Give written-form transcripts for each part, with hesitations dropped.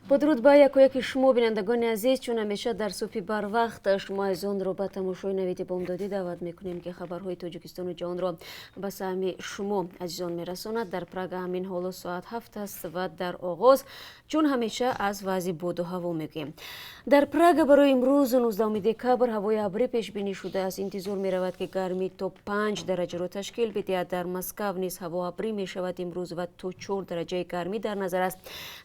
Бо дуруд ба якояки шумо, бинандагони азиз. Чун ҳамеша дар субҳи барвақт шумо азизонро ба тамошои Навиди Бомдодӣ даъват мекунем, ки хабарҳои Тоҷикистону ҷаҳонро ба саҳми шумо азизон мерасонад. Дар Прага ҳамин ҳоло соат 7 аст ва дар оғоз, чун ҳамеша, аз вазъи боду ҳаво мегӯем. Дар Прага барои имрӯз, 19 декабр, ҳавои абрӣ пешбинӣ шудааст. Интизор меравад, ки гармӣ то 5 дараҷаро ташкил бидиҳад. Дар Москав низ ҳаво абрӣ мешавад имрӯз ва то 4 дараҷаи гармӣ дар назар аст.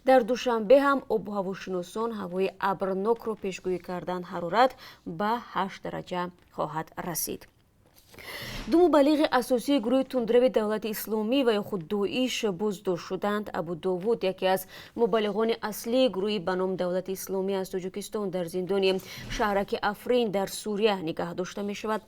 Дар Душанбе ҳам обуҳавошиносон ҳавои абрнокро пешгӯӣ карданд, ҳарорат ба 8 дараҷа хоҳад расид. Ду мубаллиғи асосии гурӯҳи тундрави Давлати Исломӣ ва ё худ ДОИШ боздошт шуданд. Абу Довуд, яке аз мубаллиғони аслии гурӯҳи ба ном Давлати Исломӣ аз Тоҷикистон, дар зиндони шаҳраки Африн дар Сурия нигаҳ дошта мешавад.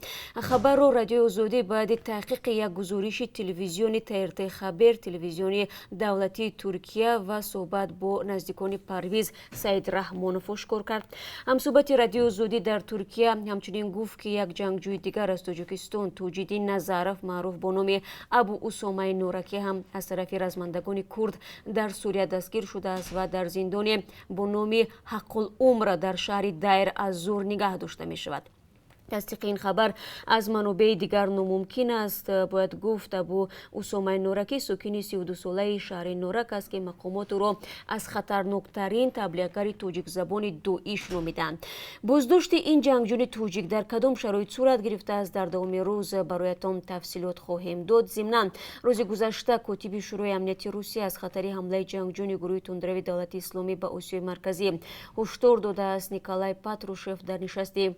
Хабарро Радиои Озодӣ баъди таҳқиқи як гузориши телевизиони ТРТ Хабер, телевизиони давлатии Туркия, ва суҳбат бо наздикони Парвиз Саидрахмонов ошкор кард. Ҳамсӯҳбати Радиои Озодӣ дар Туркия ҳамчунин гуфт, ки як ҷангҷӯи дигар аз Тоҷикистон, Тоҷиддин Назаров, маъруф бо номи Абу Усомаи Норакӣ, ҳам аз тарафи размандагони курд дар Сурия дастгир шудааст ва дар зиндоне бо номи Ҳаққул Умра дар шаҳри Дайр аз Зур нигаҳ дошта мешавад. Тасдиқи ин хабар аз манобеи дигар номумкин аст. Бояд гуфт, Абу Усомаи Норакӣ сокини 32-солаи шаҳри Норак аст, ки мақомот ӯро аз хатарноктарин таблиғгари тоҷикзабони ДОИШ номиданд. Боздошти ин ҷангҷӯни тоҷик дар кадом шароит сурат гирифтааст, дар давоми рӯз бароятон тафсилот хоҳем дод. Зимнан, рӯзи гузашта котиби Шӯрои амнияти Русия аз хатари ҳамлаи ҷангҷӯни гурӯҳи тундрави Давлати Исломӣ ба Осиёи Марказӣ ҳушдор додааст. Николай Патрушев дар нишасти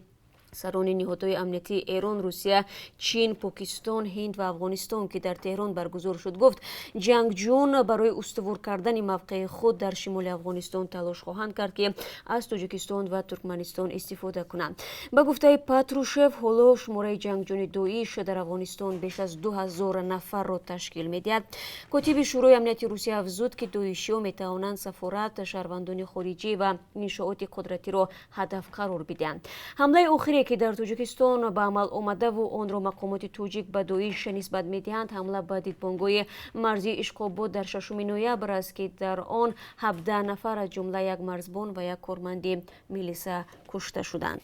сарони ниҳодҳои амниятии Эрон, Русия, Чин, Покистон, Ҳинд ва Афғонистон, ки дар Теҳрон баргузор шуд, гуфт, ҷангҷӯён барои устувор кардани мавқеи худ дар шимоли Афғонистон талош хоҳанд кард, ки аз Тоҷикистон ва Туркманистон истифода кунанд. Ба гуфтаи Патрушев, ҳоло шумораи ҷангҷӯёни ДОИШ дар Афғонистон беш аз 2000 нафарро ташкил медиҳад. Котиби Шӯрои амнияти Русия афзуд, ки доишиҳо метавонанд сафорат, шаҳрвандони хориҷӣ ва иншооти қудратиро ҳадаф қарор бидиҳанд. Ҳамлаи охире, ки дар Тоҷикистон ба амал омадаву онро мақомоти тоҷик ба ДОИШ нисбат медиҳанд, ҳамла ба дидбонгоҳи марзии Ишқобод дар 6 ноябр аст, ки дар он 17 нафар, аз ҷумла як марзбон ва як корманди милиса, кушта шуданд.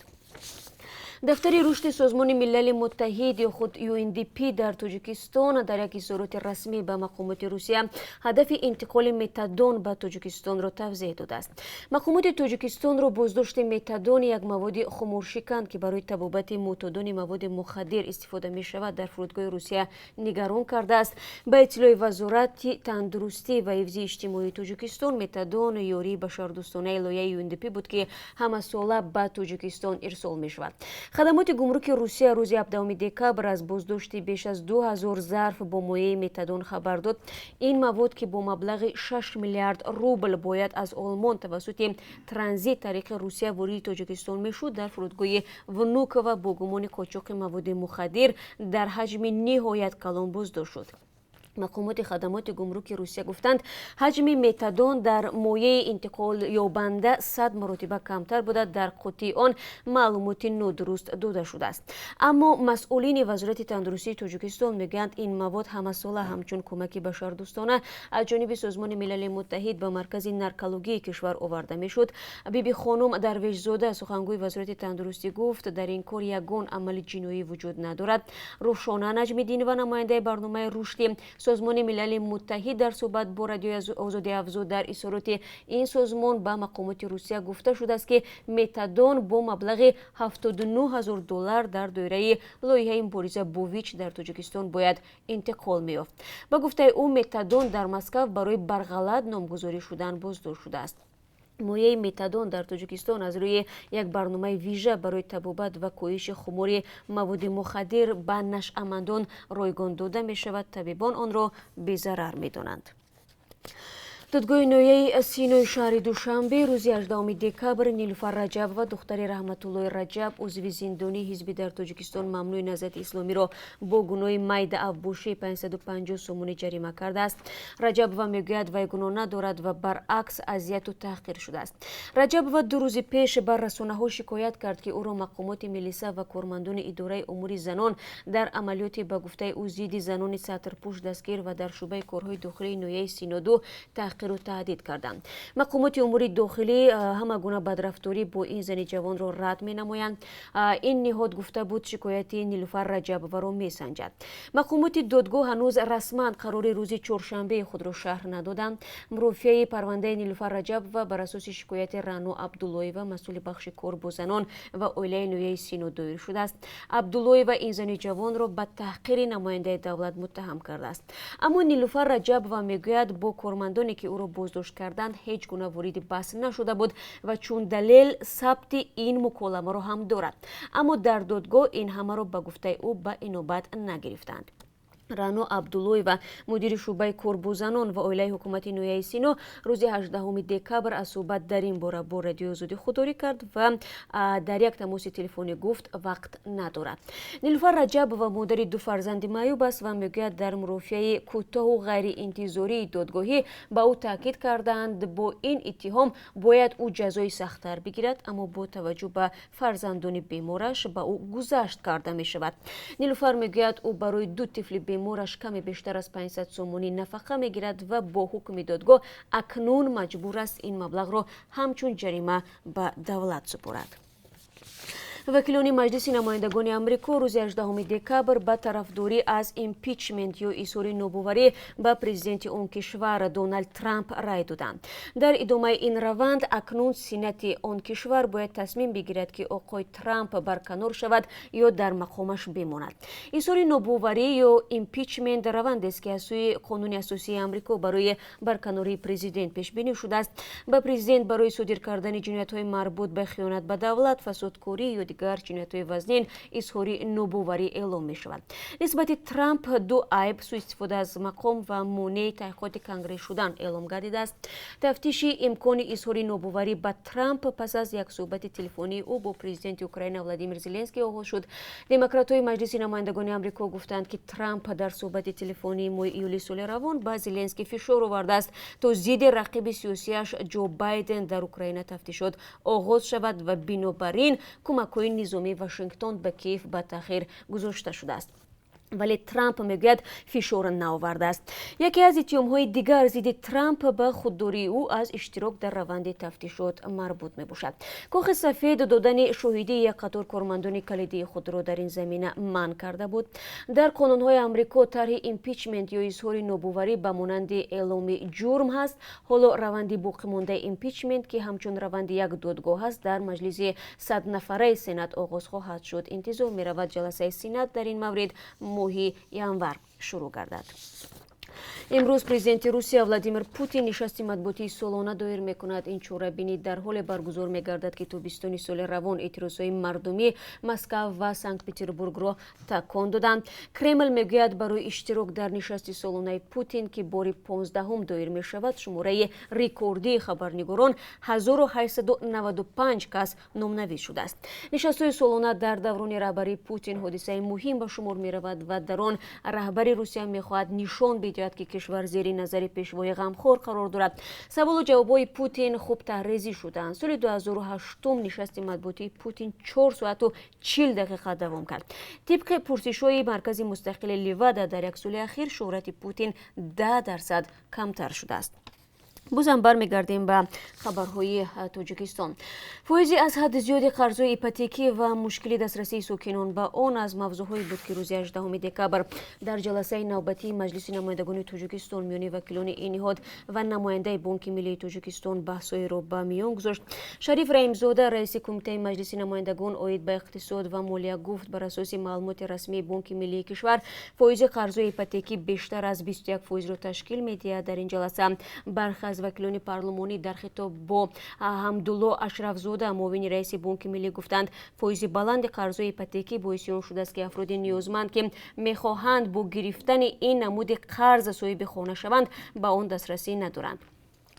Дафтари рушди Созмони Милали Муттаҳид ё худ ЮНДП дар Тоҷикистон дар як изҳороти расмӣ ба мақомоти Русия ҳадафи интиқоли метадон ба Тоҷикистонро тавзеҳ додааст. Мақомоти Тоҷикистонро боздошти метадон, як маводи хуморшикан, ки барои табобати мӯътодони маводи мухаддир истифода мешавад, дар фурудгоҳи Русия нигарон кардааст. Ба иттилои Вазорати тандурустӣ ва ҳифзи иҷтимоии Тоҷикистон, метадон ёрии башардӯстонаи лоиҳаи ЮНДП буд, ки ҳамасола ба Тоҷикистон ирсол мешавад. Хадамоти гумруки Русия рӯзи 17 декабр аз боздошти беш аз 2000 зарф бо моеи метадон хабар дод. Ин мавод, ки бо маблағи 6 миллиард рубл бояд аз Олмон тавассути транзит тариқи Русия вориди Тоҷикистон мешуд, дар фурудгоҳи Внукова бо гумони қочоқи маводи мухаддир дар ҳаҷми ниҳоят калон боздошт шуд. Мақомоти хадамоти гумруки Русия гуфтанд, ҳаҷми метадон дар моеи интиқолёбанда 100 маротиба камтар буда, дар қуттии он маълумоти нодуруст дода шудааст. Аммо масъулини Вазорати тандурустии Тоҷикистон мегӯянд, ин мавод ҳамасола ҳамчун кӯмаки башардӯстона аз ҷониби Созмони Милали Муттаҳид ба маркази наркологии кишвар оварда мешуд. Бибихонум Дарвешзода, сухангӯи Вазорати тандурустӣ, гуфт, дар ин кор ягон амали ҷиноӣ вуҷуд надорад. Рӯҳшона Наҷмиддинова, намояндаи барномаи рушди Созмони Милали Муттаҳид, дар суҳбат бо Радиои Озодӣ афзуд, дар изҳороти ин созмон ба мақомоти Русия гуфта шудааст, ки метадон бо маблағи 79 ҳазор доллар дар доираи лоиҳаи мубориза бо ВИЧ дар Тоҷикистон бояд интиқол меёфт. Ба гуфтаи ӯ, метадон дар Москав барои барғалат номгузорӣ шудан боздошт шудааст. Моеи метадон дар Тоҷикистон аз рӯи як барномаи вижа барои табобат ва коҳиши хумори маводи мухаддир ба нашъамандон ройгон дода мешавад. Табибон онро безарар медонанд. Додгоҳи ноҳияи Синои шаҳри Душанбе рӯзи 18 декабр Нилуфар Раҷабова, духтари Раҳматуллои Раҷаб, узви зиндонии ҳизби дар Тоҷикистон мамнӯи Наҳзати Исломиро бо гуноҳи майда авбошӣ 550 сомонӣ ҷарима кардааст. Раҷабова мегӯяд, вай гуноҳ надорад ва баръакс азияту таҳқир шудааст. Раҷабова 2 рӯзи пеш бар расонаҳо шикоят кард, ки ӯро мақомоти милиса ва кормандони идораи умури занон дар амалиёти, ба гуфтаи ӯ, зидди занони сатрпӯш дастгир ва дар шӯъбаи корҳои дохилии ноҳияи Синоду таҳқир. Таҳқиру таҳдид карданд. Мақомоти умури дохилӣ ҳама гуна бадрафторӣ бо ин зани ҷавонро рад менамоянд. Ин ниҳод гуфта буд, шикояти Нилуфар Раҷабоваро месанҷад. Мақомоти додгоҳ ҳанӯз расман қарори рӯзи чоршанбеи худро шарҳ надоданд. Мурофиаи парвандаи Нилуфар Раҷабова бар асоси шикояти Раъно Абдуллоева, масъули бахши кор бо занон ва оилаи ноҳияи Сино, доир шудааст. Абдуллоева ин зани ҷавонро ба таҳқири намояндаи давлат муттаҳам кардааст. Аммо Нилуфар Раҷабова мегӯяд, бо кормандоне, ки ӯро боздошт карданд, ҳеҷ гуна вориди баҳс нашуда буд ва чун далел сабти ин муколамаро ҳам дорад. Аммо дар додгоҳ ин ҳамаро, ба гуфтаи ӯ, ба инобат нагирифтанд. Раъно Абдуллоева, мудири шӯъбаи кор бо занон ва оилаи ҳукумати ноҳияи Сино, рӯзи 18 декабр аз суҳбат дар ин бора бо Радиои Озодӣ худдорӣ кард ва дар як тамоси телефонӣ гуфт, вақт надорад. Нилуфар Раҷабова модари ду фарзанди маъюб аст ва мегӯяд, дар мурофиаи кӯтоҳу ғайриинтизории додгоҳӣ ба ӯ таъкид карданд, бо ин иттиҳом бояд ӯ ҷазои сахттар бигирад, аммо бо таваҷҷӯҳ ба фарзандони бемораш ба ӯ гузашт карда мешавад. Нилуфар мегӯяд, ӯ барои ду тифли бемораш каме бештар аз 500 сомонӣ нафақа мегирад ва бо ҳукми додгоҳ акнун маҷбур аст ин маблағро ҳамчун ҷарима ба давлат супорад. Вакилони Маҷлиси намояндагони Амрико рӯзи 18 декабр ба тарафдорӣ аз импичмент ё изҳори нобоварӣ ба президенти он кишвар Доналд Трамп рай доданд. Дар идомаи ин раванд акнун Сенати он кишвар бояд тасмим бигирад, ки оқои Трамп барканор шавад ё дар мақомаш бимонад. Изҳори нобоварӣ ё импичмент равандест, ки аз сӯи қонуни асосии Амрико барои барканории президент пешбинӣ шудааст. Ба президент барои содир кардани ҷиноятҳои марбут ба хиёнат ба давлат, фасодкорӣ ё дигар ҷиноятҳои вазнин изҳори нобоварӣ эълом мешавад. Нисбати Трамп ду айб: суистифода аз мақом ва монеи таҳқиқоти Конгресс шудан эълом гардидааст. Тафтиши имкони изҳори нобоварӣ ба Трамп пас аз як суҳбати телефонии ӯ бо президенти Украина Владимир Зеленский оғоз шуд. Демократҳои Маҷлиси намояндагони Амрико гуфтанд, ки Трамп дар суҳбати телефонии моҳи июли соли равон ба Зеленский фишор овардааст, то зидди рақиби сиёсиаш Ҷо Байден дар Украина тафтишот оғоз шавад ва бинобар ин кӯмакҳои низомии Вашингтон ба Киев ба таъхир гузошта шудааст. Вале Трамп мегӯяд, фишор наовардааст. Яке аз иттиҳомҳои дигар зидди Трамп ба худдории ӯ аз иштирок дар раванди тафтишот марбут мебошад. Кохи Сафед додани шоҳидии як қатор кормандони калидии худро дар ин замина манъ карда буд. Дар қонунҳои Амрико тарҳи импичмент ё изҳори нобоварӣ ба монанди эъломи ҷурм ҳаст. Ҳоло раванди боқимондаи импичмент, ки ҳамчун раванди як додгоҳ аст, дар маҷлиси 100-нафараи Сенат оғоз хоҳад шуд. Интизор меравад, ҷаласаи Сенат дар ин маврид моҳи январ шурӯъ гардад. Имрӯз президенти Русия Владимир Путин нишасти матбуотии солона доир мекунад. Ин чорабинӣ дар ҳоле баргузор мегардад, ки тобистони соли равон эътирозҳои мардумӣ Москав ва Санкт Петербургро такон доданд. Кремл мегӯяд, барои иштирок дар нишасти солонаи Путин, ки бори 15-ум доир мешавад, шумораи рекордии хабарнигорон, 1895 кас, номнавис шудааст. Нишастҳои солона дар даврони раҳбарии Путин ҳодисаи муҳим ба шумор меравад ва дар он раҳбари Русия мехоҳад нишон бидиҳад, ки кишвар зери назари пешвои ғамхор қарор дорад. Саволу ҷавобҳои Путин хуб таҳрезӣ шудаанд. Соли 2008 нишасти матбуотии Путин 4 соату 40 дақиқа давом кард. Тибқи пурсишҳои маркази мустақили Левада, дар як соли ахир шӯҳрати Путин 10% камтар шудааст. Бозам бармегардем ба хабарҳои Тоҷикистон. Фоизи аз ҳадди зиёди қарзҳои ипотекӣ ва мушкили дастрасии сокинон ба он аз мавзӯъҳое буд, ки рӯзи 18 декабр дар ҷаласаи навбатии Маҷлиси намояндагони Тоҷикистон миёни вакилони ин ниҳод ва намояндаи Бонки миллии Тоҷикистон баҳсҳоеро ба миён гузошт. Шариф Раҳимзода, раиси кумитаи Маҷлиси намояндагон оид ба иқтисод ва молия, гуфт, бар асоси маълумоти расмии Бонки миллии кишвар фоизи қарзҳои ипотекӣ бештар аз 21 фоизро ташкил медиҳад. Дар ин ҷаласа бархе аз вакилони парлумонӣ дар хитоб бо Ҳамдулло Ашрафзода, муовини раиси Бонки миллӣ, гуфтанд, фоизи баланди қарзҳои ипотекӣ боиси он шудааст, ки афроди ниёзманд, ки мехоҳанд бо гирифтани ин намуди қарз соҳиби хона шаванд, ба он дастрасӣ надоранд.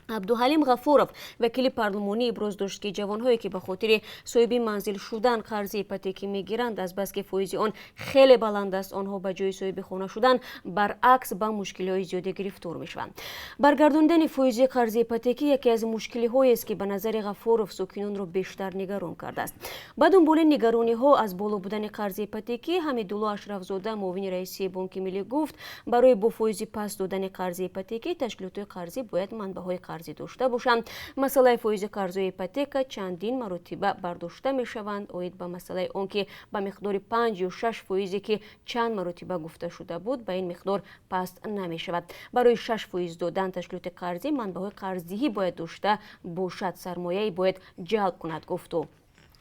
Абдуҳалим Ғафуров, вакили парлумонӣ, иброз дошт, ки ҷавонҳое, ки ба хотири соҳиби манзил шудан қарзи ипотекӣ мегиранд, азбаски фоизи он хеле баланд аст, онҳо ба ҷои соҳиби хона шудан, баръакс, ба мушкилиҳои зиёде гирифтор мешаванд. Баргардондани фоизи қарзи ипотекӣ яке аз мушкилиҳоест, ки ба назари Ғафуров сокинонро бештар нигарон кардааст. Ба дунболи нигарониҳо аз боло будани қарзи ипотекӣ, Ҳамидулло Ашрафзода, муовини раиси Бонки Миллӣ, гуфт, барои бо фоизи паст додани қарзи ипотекӣ ташкилотҳои қарзӣ бояд манбаъҳои қарзӣ дошта бошанд. Масъалаи фоизи қарзҳои ипотека чандин маротиба бардошта мешаванд. Оид ба масъалаи он ки ба миқдори 5 ё 6 фоизе, ки чанд маротиба гуфта шуда буд, ба ин миқдор паст намешавад. Барои 6% додан ташкилоти қарзӣ манбаъҳои қарздиҳӣ бояд дошта бошад, сармояе бояд ҷалб кунад, гуфт ӯ.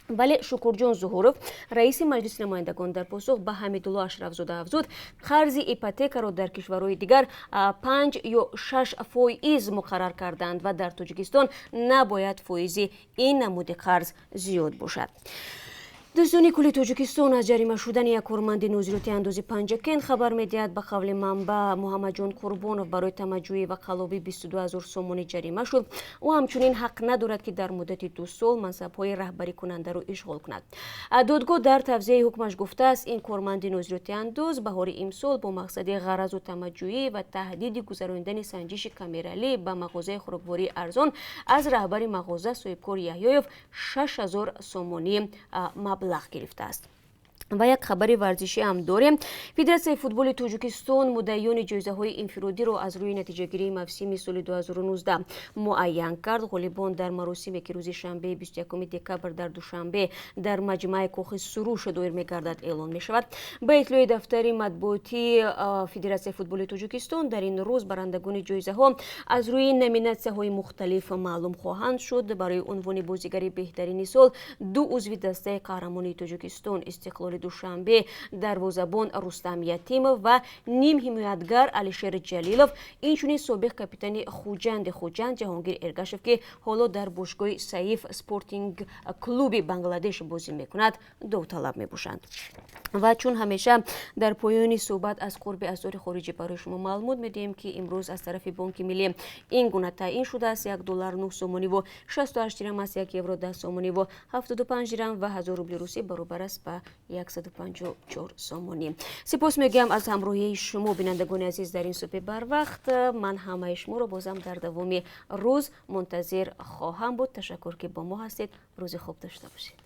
Вале Шукурҷон Зуҳуров, раиси Маҷлиси намояндагон, дар посух ба Ҳамидулло Ашрафзода афзуд, қарзи ипотекаро дар кишварҳои дигар 5 ё 6% муқаррар карданд ва дар Тоҷикистон набояд фоизи ин намуди қарз зиёд бошад. Дӯстони кулли Тоҷикистон аз ҷарима шудани як корманди нозироти андози Панҷакент хабар медиҳад. Ба қавли манбаъ, Муҳаммадҷон Қурбонов барои тамаъҷӯӣ ва қаллобӣ 22 ҳазор сомонӣ ҷарима шуд. Ӯ ҳамчунин ҳақ надорад, ки дар муддати 2 сол мансабҳои раҳбарикунандаро ишғол кунад. Додгоҳ дар тавзеҳи ҳукмаш гуфтааст, ин корманди нозироти андоз баҳори имсол бо мақсади ғаразу тамаъҷӯӣ ва таҳдиди гузаронидани санҷиши камералӣ ба мағозаи хӯроквории арзон аз раҳбари мағоза, соҳибкор Яҳёев, 6000 сомонӣ маблағ гирифтааст. Ва як хабари варзишӣ ҳам дорем. Федератсияи футболи Тоҷикистон муддаиёни ҷоизаҳои инфиродиро аз рӯи натиҷагирии мавсими соли 2019 муайян кард. Ғолибон дар маросиме, ки рӯзи шанбе, 21 декабр, дар Душанбе дар маҷмааи Кохи Суруш доир мегардад, эълон мешавад. Ба иттилои дафтари матбуотии Федератсияи футболи Тоҷикистон, дар ин рӯз барандагони ҷоизаҳо аз рӯи номинатсияҳои мухталиф маълум хоҳанд шуд. Барои унвони бозигари беҳтарини сол ду узви дастаи қаҳрамонии Тоҷикистон, Истиқлоли Душанбе, дарвозабон Рустам Ятимов ва нимҳимоятгар Алишер Ҷалилов, инчунин собиқ капитани Хуҷанди Хуҷанд Ҷаҳонгир Эргашев, ки ҳоло дар бошгоҳи Саиф Спортинг клуби Бангладеш бозӣ мекунад, довталаб мебошанд. Ва чун ҳамеша дар поёни суҳбат аз қурби асъори хориҷӣ барои шумо маълумот медиҳем, ки имрӯз аз тарафи Бонки Миллӣ ин гуна таъин шудааст: 1 доллар 9 сомониву 68 дирам аст, 1 евро 10 сомониву 75 дирам ва 1000 рубли русӣ баробар аст ба 154 сомонӣ. Сипос мегӯям аз ҳамроҳии шумо, бинандагони азиз, дар ин субҳи барвақт. Ман ҳамаи шуморо бозам дар давоми рӯз мунтазир хоҳам буд. Ташаккур, ки бо мо ҳастед. Рӯзи хуб дошта бошед.